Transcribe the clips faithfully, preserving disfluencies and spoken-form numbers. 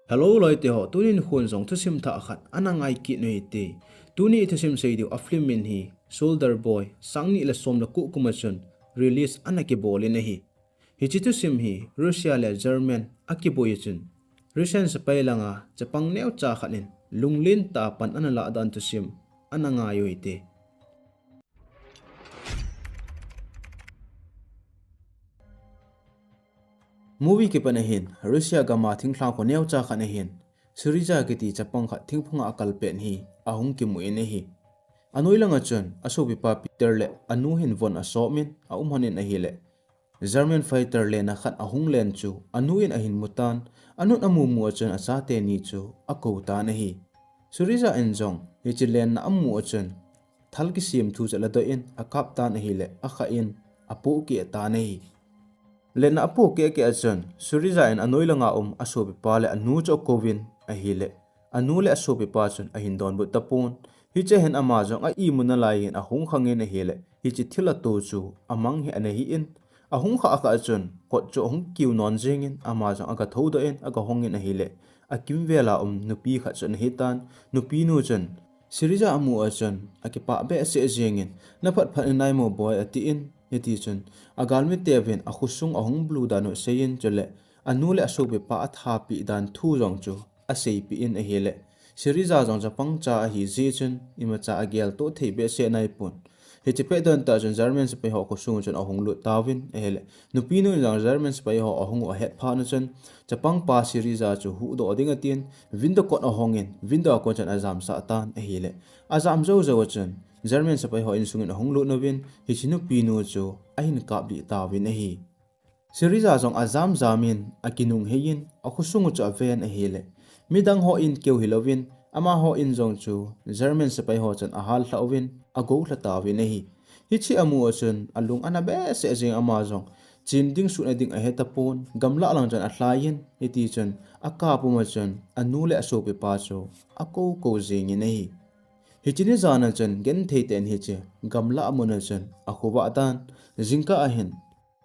Hello loite ho, tuni nikho jong thusim thah khat ana ngai kit u hite. Tuni i thusim sei diu a film min hi Soldier Boy, sang ni le som le ko kum a chun release ana kibol in ahi. Hiche thusim hi Russia le German akiboi a chun, Russian sepai langa chapang neocha khat in lunglen tah a pan ana lah dan thusim ana ngai u hite. Movie kipan a hin Russia gam a thinglhang kho neocha khat a hin Syriza kiti chapang khat thingphunga akal pen hi ahung kimu in ahi. Anoi langa chun asopipa Peter le anu hin von asop in aum lhon in ahile, German fighter lenna khat ahung len chu anu in ahin mu tan, anun amu mu a chun achate ni chu akou tan ahi. Syriza in jong hiche lenna amu a chun thal kisem thu chu aladoh in akap tan ahile, akha in apohkeh tan ahi. Lenna apohkeh keh a chun Syriza in anoi langa um asopipa le anu chu akouvin ahile, anu le asopipa chun ahin donbut tapon. Hiche hin ama jong a imu nalai hin ahung khang in ahile, hiche thil ato chu amang hi ana hi in, ahung khah khah a chun kot chu ahung kiu non jeng in, ama jong aga thoudoh in aga hong in ahile, akimvel a um nupi khat chu ana hi tan. Nupi nu chun Syriza amu a chun akipah behseh jeng in, naphat phat in nai mo boi, ati in, hiti chun agalmi teuvin akhosung ahung bulu dan u asei in, chule anu le asopipa atha peh dan thu jong chu aseipeh in ahile, Syriza jong chapang cha ahi jeh chun imacha agel toh thei behseh naipon. Hiche pet don tah chun German sepai ho khosung chun ahung lut tauvin ahile, nupi nu in jong German sepai ho ahung u ahet phat na chun, chapang pa Syriza chu huhdoh ding atin, window kot ahong in, window a kon chun ajamsah tan ahile, ajam jou jou a chun German sepai ho insung in ahung lut uvin, hiche nupi nu chu ahin kaplih tauvin ahi. Syriza jong ajam jam in akinung hei in, akhosung u chu aven ahile, midang ho in keu hilouvin, amaho in jong chu German sepai ho chun ahal lhah uvin, agou lha tauvin ahi. Hiche amu a chun alung ana behseh jeng, ama jong chen ding sutna ding ahe tapon, gamlah lang chun alhai in, hiti chun akap pum a chun anu le asopipa chu akou kou jeng in ahi. Hiche ni jan a chun genthei tah in hiche gamlah mun a chun akhovah tan, jingkah a hin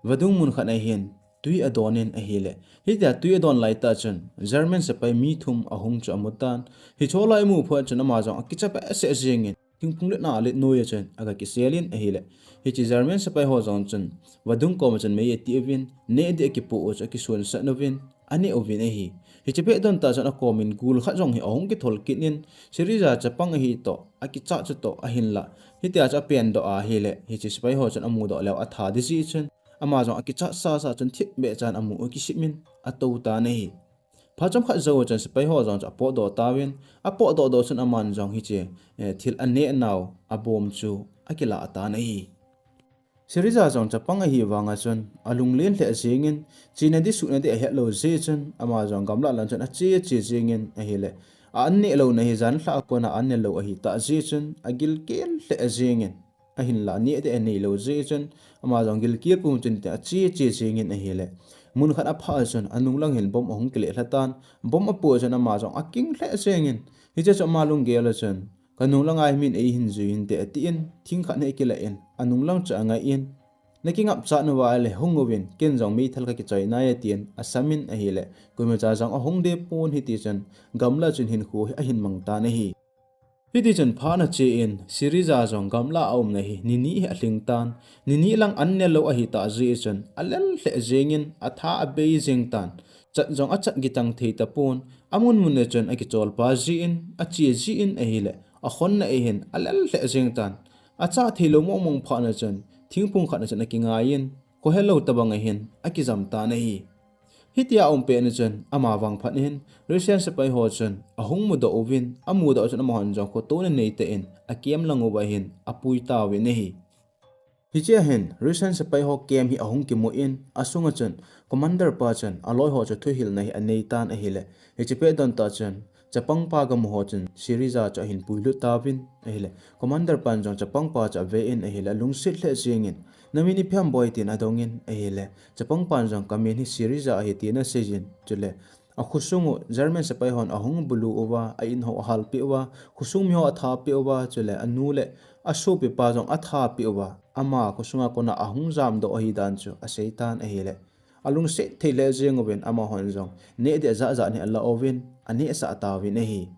vadung mun khat a hin twi adon in ahile, hitia twi adon lai tah chun German sepai mi thum ahung chu amu tan. Hiche lai amu phat chun ama jong akicha behseh jeng in, thingphung letna a let noi a chun aga kisel in ahile, hiche German sepai ho jong chun vadung kom a chun mei ati uvin, neh ding akipoh u chu akisonsat uvin, aneh uvin ahi. Hiche pet don tah chun akom in gul khat jong hi ahung kithol kit in, Syriza chapang ahi toh, akichat chu toh ahinlah, hitia chu apendoh ahile, hiche sepai ho chun amudoh leu atha ding jeh chun, ama jong akichat sasa chun thipbeh chan amu u kisip in atou tan ahi. Phat chomkhat jou chun sepai ho jong chu apotdoh tauvin, apotdoh doh chun aman jong hiche, eh, thil aneh nau abom chu akilah tan ahi. Syriza jong chapang ahi vanga chun alunglen lheh jeng in, chena ding sutna ding ahet lou jeh chun, ama jong gamlah lang chun ache che jeng in ahile, a an neh louna hi janlhah a kona an ne lou ahi tah jeh chun agilkel lheh jeng in, ahinlah neh ding anei lou jeh chun, ama jong gilkel pum chun ache che jeng in ahile, mun khat aphah a chun anung lang hin bomb ahung kile lha tan. Bomb apoh a chun ama jong aking lheh jeng in, hiche chu ama lunggel a chun, kanung langa hi min eihin jui hinte, ati in, thing khat hi akilah in, anung lang chu angai in, nakingapchat uva ahile hung uvin, ken jong meithal kakichoi nai, atin asam in ahile, koimacha jong ahung deh pon, hiti chun gamlah chun hinkho hi ahin mang tan ahi. Hiti chun phat ache in, Syriza jong gamlah a aumna hi nini hi alhing tan, nini lang an ne lou ahi tah jeh chun alel lheh jeng in, atha abei jeng tan, chat jong achat gitang thei tapon, amun mun a chun akicholpa jeh in, ache jeh in ahile, akhonna a hin alel lheh jeng tan, acha theilou mong mong phat na chun thingphung khat na chun akingai in, khohelou tobang a hin akijam tan ahi. Hitia aum pet na chun ama vangphat hin Russian sepai ho chun ahung mudoh uvin, amudoh chun amahon jong khotona neitah in akem lang uva hin apui tauvin ahi. Hichea hin Russian sepai ho camp hi ahung kimu in, asunga chun commander pa chun aloi ho chu thuhilna hi anei tan ahile, hiche pet don tah chun chapang pa gamu ho chun Syriza chu ahin puilut tauvin ahile, commander pan jong chapang pa chu ave in ahile, alungset lheh jeng in, namin ipi ham boi, tin adong in ahile, chapang pan jong kamin hi Syriza ahi tin asei in, chule akhosung u German sepai hon ahung bulu uva, a in ho ahalpeh uva, khosung mi ho athapeh uva, chule anu le asopipa jong athapeh uva, ama khosunga kona ahung jamdoh ahi dan chu asei tan ahile, alungset thei lheh jeng uvin amahon jong neh ding ajat jat hi ala uvin, aneh sah tauvin ahi.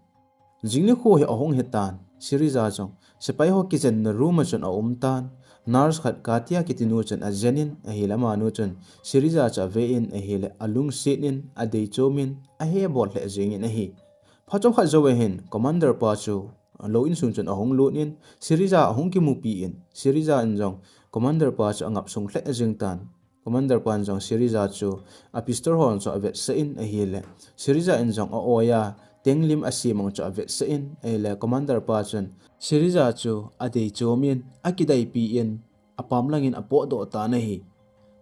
Jing nikho hi ahung hitan, Siriza jong sepai ho kijenna room a chun aum tan. Nurse khat Katia kiti nu chun ajen in ahile, amanu chun Siriza chu ave in ahile, alungset in, adei chom in, ahe bol lheh jeng in ahi. Phat chomkhat jou ahin, Commander pa chu lou insung chun ahung lut in, Siriza ahung kimupi in, Siriza in jong Commander pa chu angap sung lheh jeng tan. Commander pan jong Siriza chu a pistol hon chu avetsah in ahile, Siriza in jong a-oi a tenglim asemang chu avetsah in ahile, Commander pa chun Siriza chu adei chom in, akidaipi in, apam lang in apotdoh tan ahi.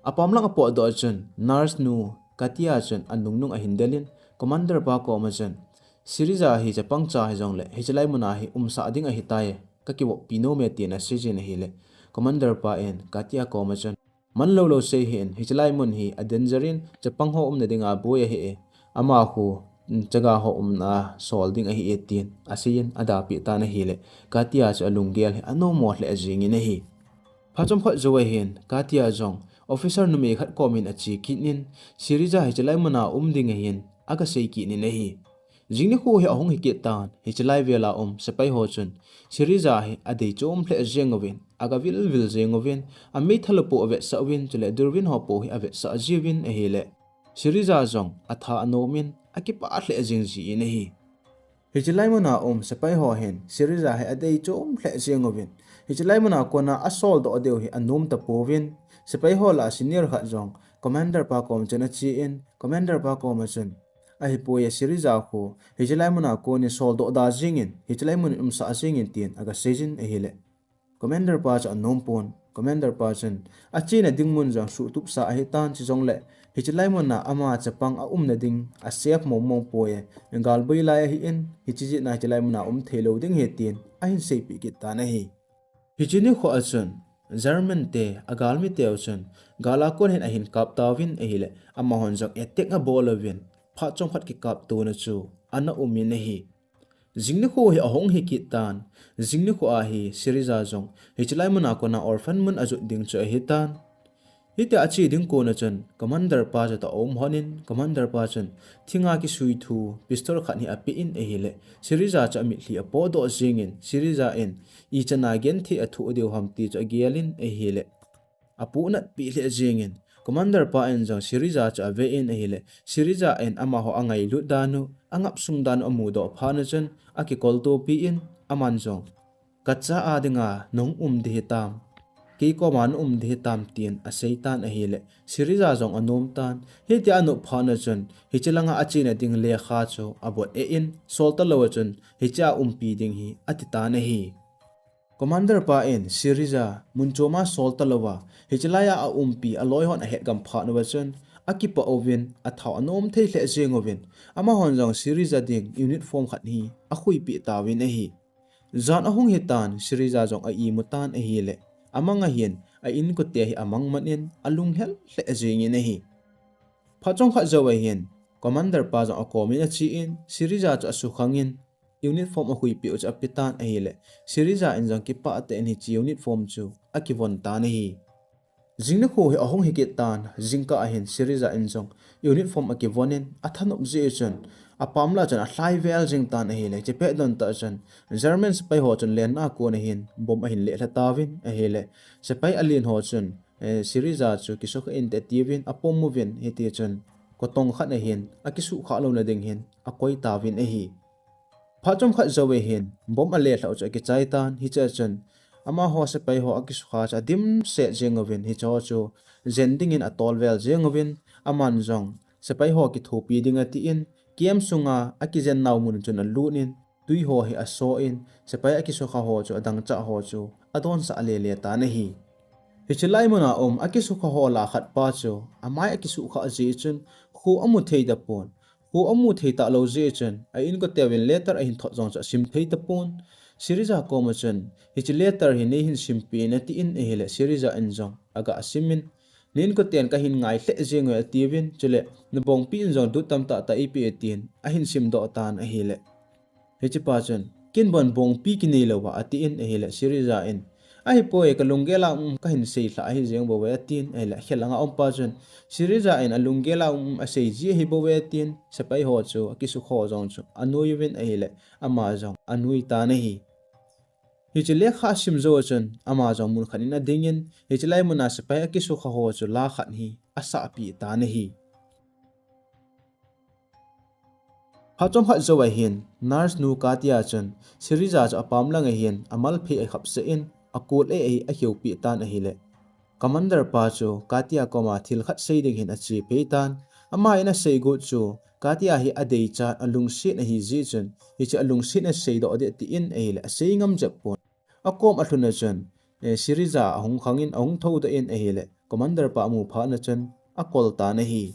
Apam lang apotdoh chun nurse nu Katia chun anung nung ahin del in, Commander pa koma chun, Siriza hi chapang cha hijongle hichelai mun a hi umsah ding ahitai, kakivoppi nom e, tin asei jin ahile, Commander pa in Katia koma chun, Man lou lou sei hih in, hichelai mun hi a danger in, chapang ho umna dinga boi ahi e. Ama khu, mm, chaga ho umna a sol ding ahi e, tin asei in adapeh tan ahile, Katia chu alunggel hi anomo lheh jeng in ahi. Phat chomkhat jou ahin, Katia jong officer numei khat kom in ache kit in, Siriza hichelai mun a um ding ahin, aga sei kit in ahi. Jing nikho hi ahung hi kit tan, hichelai vel a um sepai ho chun Siriza hi adei chom lheh jeng uvin, aga vil vil jeng uvin, ameithal u po avetsah uvin, chule durvin ho po hi avetsah jiuvin ahile, Siriza jong atha anom in, akipah lheh jeng jin ahi. Hichelai mun a um sepai ho hin Siriza hi adei chom lheh jeng uvin, hichelai mun a kona asoldoh diu hi anom tapouvin, sepai ho lah a senior khat jong Commander pa kom chun ache in, Commander pa koma chun, Ahipoi e, Siriza khu hichelai mun a kon in soldoh da jeng in, hichelai mun in umsah jeng in, tin aga sei jin ahile, Commander pa chu anom pon. Commander pa chun achena ding mun jong suhtup sa ahitan, chujongle hichelai mun a ama chapang aumna ding a safe mong mong poi e, gal boi lai ahi in, hiche jeh a hichelai mun a um thei lou ding ahi, tin ahin seipeh kit tan ahi. Hiche nikho a chun German te agalmi teu chun gal a kon hin ahin kap tauvin ahile, amahon jong attack abol uvin, phat chomkhat kikaptona chu ana um in ahi. Jing nikho hi ahung hi kit tan. Jing nikho a hi Siriza jong hichelai mun a kona orphan mun ajot ding chu ahitan. Hitia ache ding kon a chun Commander pa chu ata um hon in, Commander pa chun thinga kisui thu pistol khat hi ape in ahile, Siriza chu amitlhi apotdoh jeng in, Siriza in ichan a genthei athoh diu ham ti chu agel in ahile, apohnat pi lheh jeng in, Commander pa in jong Siriza chu ave in ahile, Siriza in amaho angailut dan u, angap sung dan u amudoh phat chun akikoltopi in, aman jong, Kacha a dinga nahung um ding hitam, kei koma na um ding hitam, tin asei tan ahile, Siriza jong anom tan. Hitia anop phat chun hiche langa achena ding lekha chu abot eh in, sol talou a chun hiche a umpi ding hi ati tan ahi. Commander pa in Siriza mun chom a sol talou a hichelai a aumpi aloi hon ahet gam phat uva chun akipah uvin, athao anom thei lheh jeng uvin, amahon jong Siriza ding uniform khat hi akhuipeh tauvin ahi. Jan ahung hitan, Siriza jong a-imu tan ahile, amang ahin, a-inkote hi amang man in, alunghel lheh jeng in ahi. Phat chomkhat jou ahin, Commander pa jong akom in ache in, Siriza chu asukhang in, uniform akhuipeh u chu ape tan ahile, Siriza in jong kipah tah in hiche uniform chu akivon tan ahi. Jing nikho hi ahung hi kit tan, jingkah ahin Siriza in jong uniform akivon in, athanop jeh chun, apam lah chun alhai vel jing tan ahile, hiche pet don tah chun, German sepai ho chun lenna a kon ahin, bomb ahin lelha tauvin ahile, sepai alen ho chun, eh, Siriza chu kisukha inte atiuvin, apom uvin, hiti chun, kotong khat ahin, akisukha louna ding hin, akoi tauvin ahi. Phat chomkhat jou ahin, bomb alelhah u chu akichai tan, hichea chun, amaho sepai ho akisukha chu adimset jeng uvin, hicheho chu jen dingin atol vel jeng uvin, aman jong sepai ho kithopi ding atin, camp sunga akijen nau mun chun alut in, twi ho hi aso in, sepai akisukha ho chu adangchah ho chu adonsah lele tan ahi. Hiche lai muna um akisukha ho lah a khat pa chu amai akisukha jeh chun kho amu thei tapon, kho amu thei talou jeh chun a-inkoteuvin letter ahin thot jong chu asim thei tapon. Siriza koma chun, hiche letter hi neihin simpeh in atin ahile, Siriza in jong aga simin, na-inkoten kahin ngai lheh jeng uve atiuvin, chule nabongpi in jong dut tamtah tah eipeh e tin ahin simdoh tan ahile, hichepa chun, ken bon bongpi kinei louva atin ahile, Siriza in Ahipoi, kalunggel a um kahin seilhah ahi jeng bouve atin, ahile akhelanga umpa chun, Siriza in alunggel a um asei ji ahi bouve atin, sepai ho chu akisukha jong chu anui uvin ahile, ama jong anui tan ahi. Hiche lekha asim jou chun, ama jong mun khat in adingin, hiche lai muna sepai akisukha ho chu la khat hi asahpeh tan ahi. Phat chomkhat jou ahin, nurse nu Katya chun, Siriza chu apam lang ahin, amalphei akhapsah in, akol e ahi akihoupi tan ahile, Commander pa chu Katya koma thil khat sei ding hin ache phei tan. Ama in asei got chu, Katya hi adeichat alungset ahi jeh chun, hiche alungset in asei doh ding tin ahile, asei ngam jep pon. Akom alhun a chun, eh, Siriza ahung khangin, ahung thoudoh in ahile, Commander pa amu phat na chun, akol tan ahi.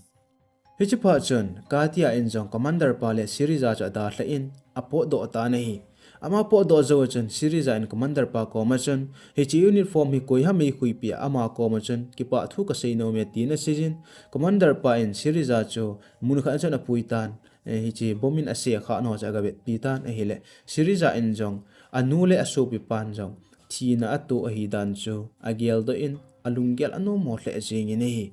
Hiche phat chun, Katya in jong Commander pa le Siriza chu adalhan, apotdoh tan ahi. Ama potdoh jou chun, Siriza in Commander pa koma chun, hiche uniform hi koi ham eikhuipeh a, ama koma chun, kipah thu kasei nom e tin aseijin, Commander pa in Siriza chu mun khat a chun apui tan, eh, hiche bomb in asekha ho chu agavetpi tan ahile, Siriza in jong, anu le asopipan jong, thina ato ahi dan chu, ageldoh in, alunggel anom mo lheh jengin ahi.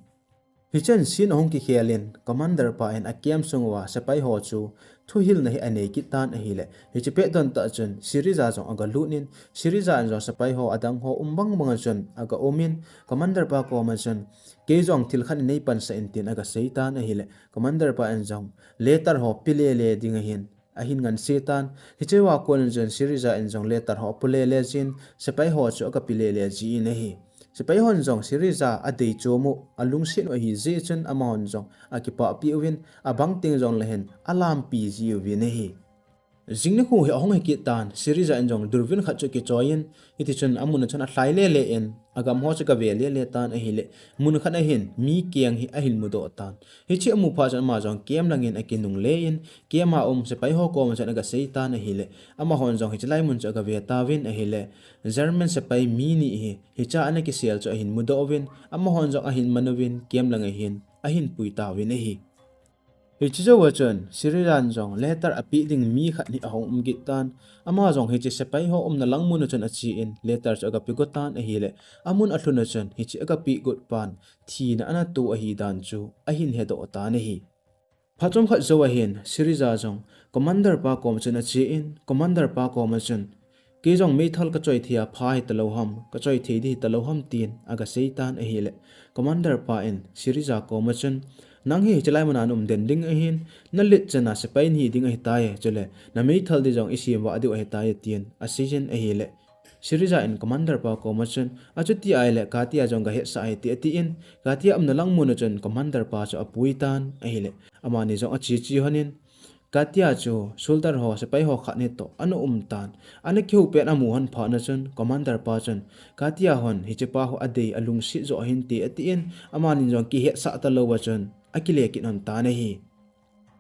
Hichan scene ahung kikhel in, Commander pa in a camp sung uva sepai ho chu thuhilna hi anei kit tan ahile. Hiche pet don tah chun, Siriza jong agalut in, Siriza in jong sepai ho adang ho um bang bang a chun, aga um in, Commander pa koma chun, kei jong thil khat in neipansah in tin agasei tan ahile. Commander pa in jong, letter ho pe lele ding ahin, ahin nganse tan. Hiche a kon in chun Siriza in jong letter ho ape lele jin, sepai ho chu agape lele jin ahi. Sepai hon jong Siriza adei chom u, alungset u ahi jeh chun amahon jong akipahpi uvin, abang teng jongle hin alampi ji uvin ahi. Jing nikho hi ahung hi kit tan, Siriza in jong durvin khat chu akichoi in, hiti chun amun a chun alhai lele in, agam ho chu agave lele tan ahile, mun khat a hin mi keng hi ahin mudoh tan. Hiche amu phat chun ama jong camp lang in akinungle in, camp a um sepai ho koma chun agasei tan ahile, amahon jong hiche lai mun chu agave tauvin ahile, German sepai mi ni hi, hiche a ana kisel chu ahin mudoh uvin, amahon jong ahin man uvin, camp lang a hin ahin pui tauvin ahi. Hiche jou a chun, Siriza in jong letter ape ding mi khat hi ahung um kit tan. Ama jong hiche sepai ho umna lang mun a chun ache in, letter chu agape got tan ahile, amun alhun a chun, hiche agape got pan, thina ana to ahi dan chu, ahin hedoh tan ahi. Phat chomkhat jou a hin, Siriza jong, Commander pa koma chun ache in, Commander pa koma chun, kei jong meithal kachoi thei a pha hitalou ham, kachoi thei ding hitalou ham tin agasei tan ahile, Commander pa in Siriza koma chun, nang hi hiche lai mun a naum den ding ahin, nalet chan a sepai nahi ding ahitai, chule nameithal ding jong isem vah diu ahitai tin aseijin ahile, Siriza in Commander pa koma chun, achuti ahile Katya jong gahetsah ahi ti atin, Katya umna lang mun a chun Commander pa chu apui tan ahile, amani jong ache che lhon in, Katya chu soldier ho, sepai ho khat ni toh ana um tan. Ana kihou pet amu lhon phat na chun, Commander pa chun, Katya hon hiche pa ho adei alungset joh ahin ti atin, amani jong kihetsah talou a chun, akile kit lhon tan ahi.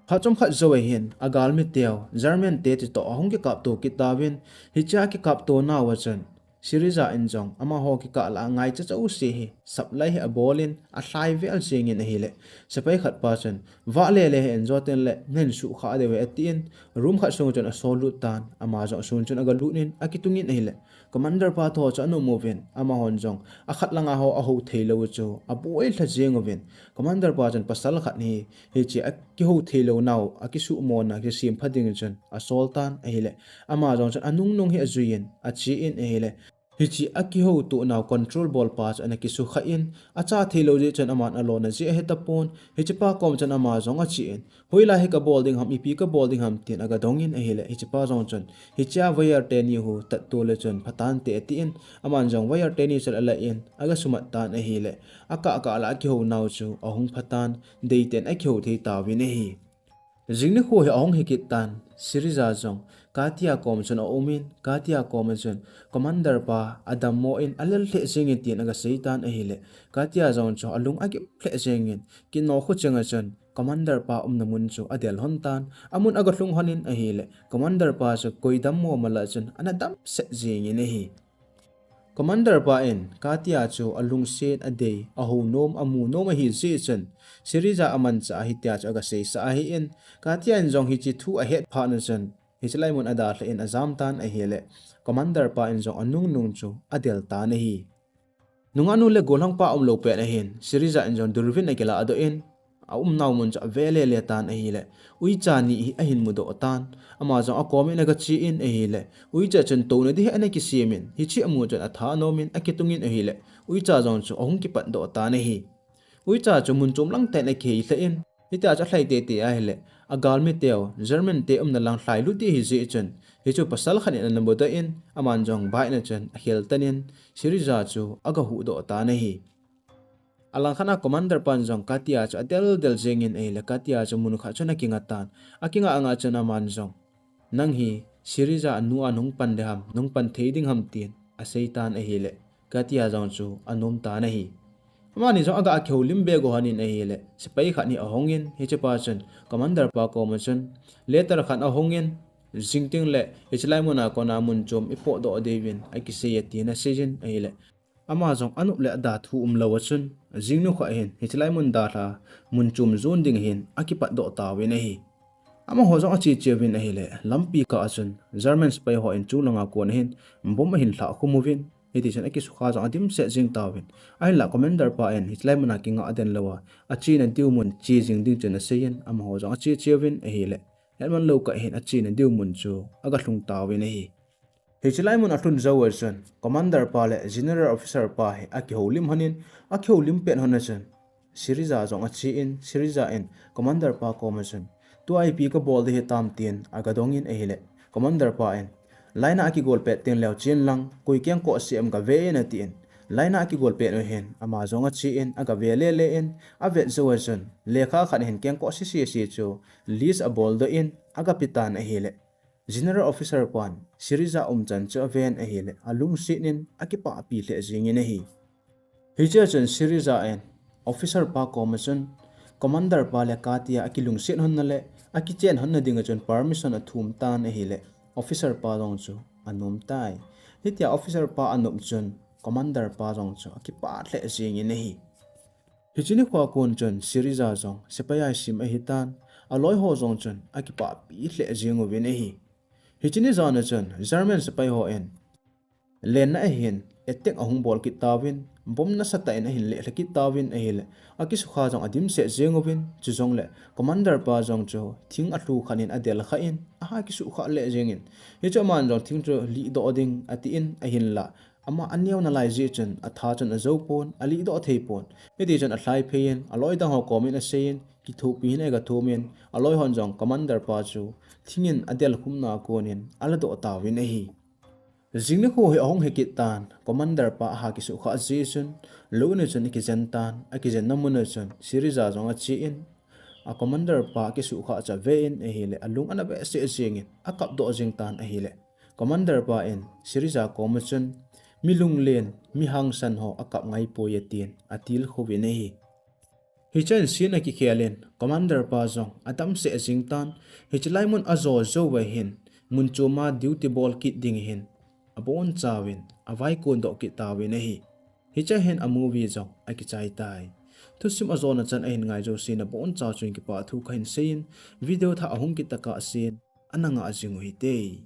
Phat chomkhat jou a hin, agalmi teu, German te toh ahung kikapto kit tauvin, hiche a kikapto nau a chun, Siriza in jong, amaho kikah lah a ngaicha jouse hi, supply hi abol in, alhai vel jeng in ahile, sepai khat pa chun, vah lele hih in, joten le, nahin sukha diu ve atin, room khat sung chun asol lut tan, ama jong asung chun agalut in, akitung in ahile, Commander pa toh chu ana um uvin, amahon jong, akhat langa ho ahou theilou chu, aboi lha jeng uvin, Commander pa chun pasal khat hi, hiche akihou theilou nau, akisuhmo na, kisem pha ding chun, asol tan ahile, ama jong chun anung nung hi ajui in, ache in ahile, hiche akihouto nau control bol pa chu ana kisukha in, acha theilou jeh chun aman alona jeh ahi tapon, hiche pa kom chun ama jong ache in, hoilai hi kabol ding ham, ipi kabol ding ham tin agadong in ahile, hiche pa jong chun, hiche a wire teni hu tatto le chun phatante atin, aman jong wire teni chu ala in, agasumat tan ahile, akah kah lah a akihou nau chu ahung phatan, deiten akihou thei tauvin ahi. Jing nikho hi ahung hi kit tan, Siriza jong, Katya kom chun aum in, Katya kom a chun, Commander pa adammo in, alel lheh jeng in tin agasei tan ahile, Katya jong chu alung agim lheh jeng in, kino khu cheng a chun, Commander pa umna mun chu adel lhon tan, amun agalhung lhon in ahile, Commander pa chu koi dammo mala chun, ana damset jeng in ahi. Commander pa in, Katya chu alungset adei, ahou nom, amu nom ahi jeh chun, Siriza amanchah ahi tia chu agaseisah ahin, Katya in jong hiche thu ahet phat na chun, hiche lai mun adalhah in ajam tan ahile, commander pa in jong anungnung chu adel tan ahi. Nungah nu le gollhang pa umlou pet ahin, Siriza in jong durvin akiladoh in, aumnau mun chu avelele tan ahile, uicha ni hi ahin mudoh tan. Ama jong akomin agache in ahile, uicha chun touna ding hi ana kisemin, hiche amu chun atha anomin akitungin ahile, uicha jong chu ahung kipatdoh tan ahi. Uicha chu mun chom lang tah in akiheilhah in, hitia chu alhai teitei ahile, agalmi teu, German te umna lang lhailut ding ahi jeh chun, hichu pasal khat in ana mudoh in, aman jong bike na chun akhel tan in, Siriza chu agahuhdoh tan ahi. Alangkhat a commander pan jong Katya chu adeldel jengin ahile, Katya chu mun khat chun akinga tan. Akinga anga chun aman jong, nang hi Siriza anu a nahung pan ding ham, nahung pan thei ding ham tin asei tan ahile, Katya jong chu anom tan ahi. Amani jong aga kihoulim be go hanin ahile, sepai khat hi ahungin, hichepa chun commander pa koma chun letter khat ahungin, jing tengle hiche lai muna kona mun chom ipotdoh diuvin akisei e tin aseijin ahile, ama jong anop le ada thu umlou a chun, jing nikho hin hiche lai mun dalha mun chom jon ding hin akipatdoh tauvin ahi. Amaho jong ache cheuvin ahile, lampi kah a chun German sepai hon chulanga kon hin bomb ahin lhah khum uvin, hitichun akisukha jong adimset jeng tauvin. Ahinla commander pa in hiche lai muna kinga aden louva, achena diu mun che jing ding chun aseiyin, amaho jong ache cheuvin ahile, hetman lou kah hin achena diu mun chu aga lhung tauvin ahi. Hiche lai mun alhun jou a chun commander pa le general officer pa hi akihoulim lhonin, akihoulim pet lhon a chun Siriza jong achen, Siriza in commander pa koma chun, tua ipi kabol ding hitam tin aga dongin ahile, commander pa in, line a kigol pet tengleu chen lang, koi kengkoh seh ham gave in atin, line a kigol pet u hin ama jong achen, agave lele in, avet jou a chun lekha khat hin kengkoh sese chu list aboldoh in aga petan ahile, general officer pan Siriza umchan chu aven ahile, alungset in akipahpi lheh jengin ahi. Hichea chun Siriza in officer pa koma chun commander pa le Katya akilungset lhonna le akichen lhonna dinga chun permission athum tan ahile, officer pa jong chu anom tai. Hitia officer pa anop chun commander pa jong chu akipah lheh jengin ahi. Hiche nikhoa kon chun Siriza jong sepai a sim ahitan, aloiho jong chun akipahpi lheh jeng uvin ahi. Hiche ni jan a chun German sepai hon lenna ahin attack ahung bol kit tauvin, bomb nasatah in ahin lehlha kit tauvin ahile, akisukha jong adimset jeng uvin, chujongle commander pa jong chu thing alhu khat in adelkhah in, aha kisukha lheh jengin, hichu aman jong thing chu lihdoh ding atin ahinla, ama aneo nalai jeh chun atha chun ajoupon, alihdoh theipon. Hitichun alhaiphei in, aloi dang ho komin aseiyin, kithopi hin aga thumin, aloi hon jong commander pa chu thing in adelkhumna konin aladoh tauvin ahi. Jing nikho hi ahung hikit tan, commander pa aha kisukha jeh chun, lou in a chun akijen tan, akijenna mun a chun Siriza jong achen, a commander pa kisukha chu avein ahile, alung ana behseh jengin akapdoh jeng tan ahile, commander pa in Siriza koma chun, mi lunglen, mi hangsan ho akap ngaipoi atin atilkhouvin ahi. Hichea hin scene akikhel in, commander pa jong adamseh jeng tan, hiche lai mun ajo jouva hin, mun choma duty bol kit ding hin abonchauvin avaikondoh kit tauvin ahi. Hichea hin a movie jong akichai tai. Thusim ajona chan ahin ngai jouse nabonchau chun kipathu kahin seiyin, video thah ahung kit tokah sen ana ngah jing u hite.